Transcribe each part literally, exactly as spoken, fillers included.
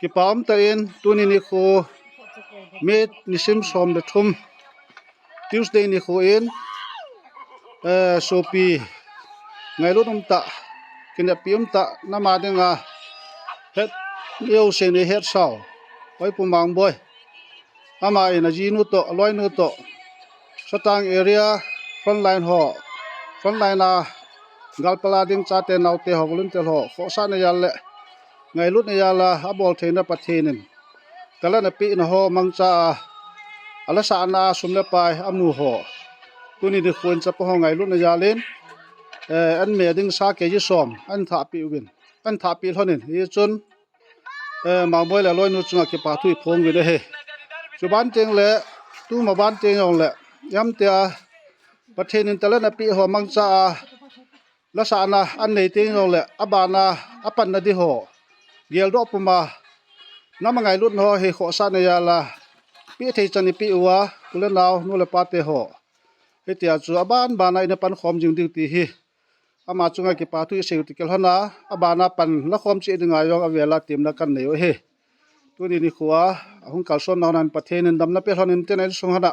Kipa umtah in tuni nikho May nisim som le thum Tuesday nikho in, eh, sopi ngailut umtah, kineppi umtah nama dinga het, neosen nei hetsau Oipu Mangboi, ama in ajinu toh, aloinu toh, Satang area frontline ho, frontline a galpal a ding chate naote ho, volunteer ho, khohsahna jal le ngailutna jal a abol theina Pathen in talent apehna ho mangcha a, alasahna a sum le pai amu ho, tuni nikho in chapa ho ngailutna jal in, eh, an me ding sa K G som an thahpeh uvin, an thahpeh lhon in, hichun, eh, Mangboi le aloinu chunga kipa thu iphong uvin ahi. Chuban teng le, tuma ban teng jong le, ihamtia Pathen in talent apeh ho mangcha a lasahna an nei teng jong le, abana apanna di ho geldoh puma, nama ngailutna ho hi khohsahna jal a peh thei chan ipeh uva, u le nao, nu le pate ho, hitia chu aban bana ina pankhom jing diu ti hi ama chunga kipa thu isei u ti kilhon a, abana pan lakhom cheh dinga jong avel a temna kanei u ahi. Tuni nikho a ahung kalson nau nan Pathen in damna pe lhon in tin, insung hon a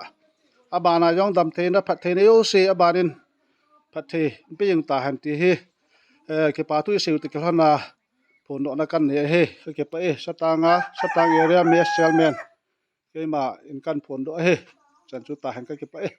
abana jong damtheina, phattheina jouse abanin phatthei pe jing tahen ti hi, eh, kipa thu isei u ti kilhon a phondohna kanei ahi. Kakipah e, Satang a, Satang area Mass Chairman, keima in kaphondoh ahi. Chan chu tahen, kakipah e.